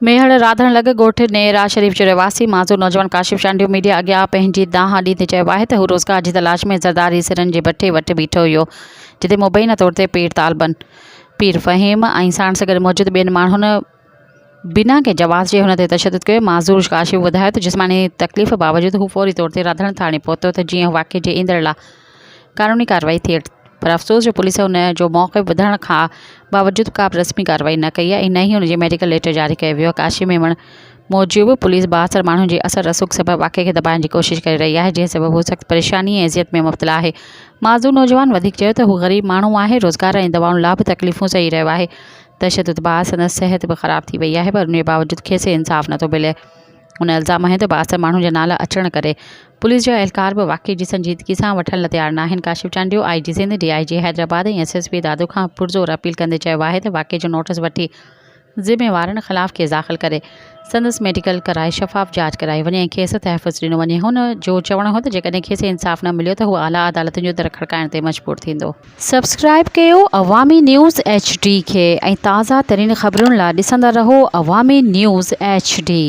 ميهڙ راڌڻ لڳ ڳوٺ نيرا شريف جو رهواسي معذور نوجوان ڪاشف چانڊيو ميڊيا اڳيان پنهنجي دانهن ڏيندي چيو آهي ته هو روزگار جي تلاش ۾ زرداري سرن جي بٺي وٽ بيٺو هيو جتي مبينا طور تي پير طالبن پير فهيم ۽ ساڻس گڏ موجود ٻين ماڻهن بنا ڪنهن جواز جي هن تي تشدد ڪيو معذور ڪاشف ٻڌايو ته جسماني تڪليف باوجود هو فوري طور تي راڌڻ ٿاڻي پهتو ته جيئن واقعي جي ايندڙ لا قانوني ڪارروائي ٿئي پر افسوس جو پوليس ان جو موقف ٻڌڻ کان باوجود ڪا به رسمي ڪارروائي نه ڪئي آهي ۽ نه ئي ان جي ميڊيڪل ليٽر جاري ڪيو ويو آهي. ڪاشي ميمڻ موجب پوليس بااثر ماڻهن جي اثر رسوخ سبب واقعي کي دٻائڻ جي ڪوشش ڪري رهي آهي جنهن سبب هو سخت پريشاني ۽ اذيت ۾ مبتلا آهي. معذور نوجوان وڌيڪ چيو ته هو غريب ماڻهو آهي روزگار ۽ دوائن لا به تڪليفون سهي رهيو آهي تشدد بعد سندس صحت به خراب ٿي وئي آهي پر ان جي باوجود کيس انصاف نٿو ملي. هن الزام هنيو ته بااثر ماڻهن جا نالا اچڻ ڪري پوليس جا اهلڪار به واقعي جي سنجيدگي سان وٺڻ لا تيار ناهن. Kashif Chandio I G Sindh, D I G Hyderabad ۽ S S P Dadu کان پرزور اپيل ڪندي چيو آهي ته واقعي جو نوٽيس وٺي ذميوارن خلاف ڪيس داخل ڪري سندس ميڊيڪل ڪرائي شفاف جاچ ڪرائي وڃي ۽ کيس تحفظ ڏنو وڃي. هن جو چوڻ هو ته جيڪڏهن کيس انصاف نه مليو ته هو اعليٰ عدالتن جو در کڙڪائڻ تي مجبور ٿيندو. سبسڪرائيب ڪيو عوامي نيوز ايڇ ڊي کي ۽ تازه ترين خبرن لا ڏسندا رهو عوامي نيوز ايڇ ڊي.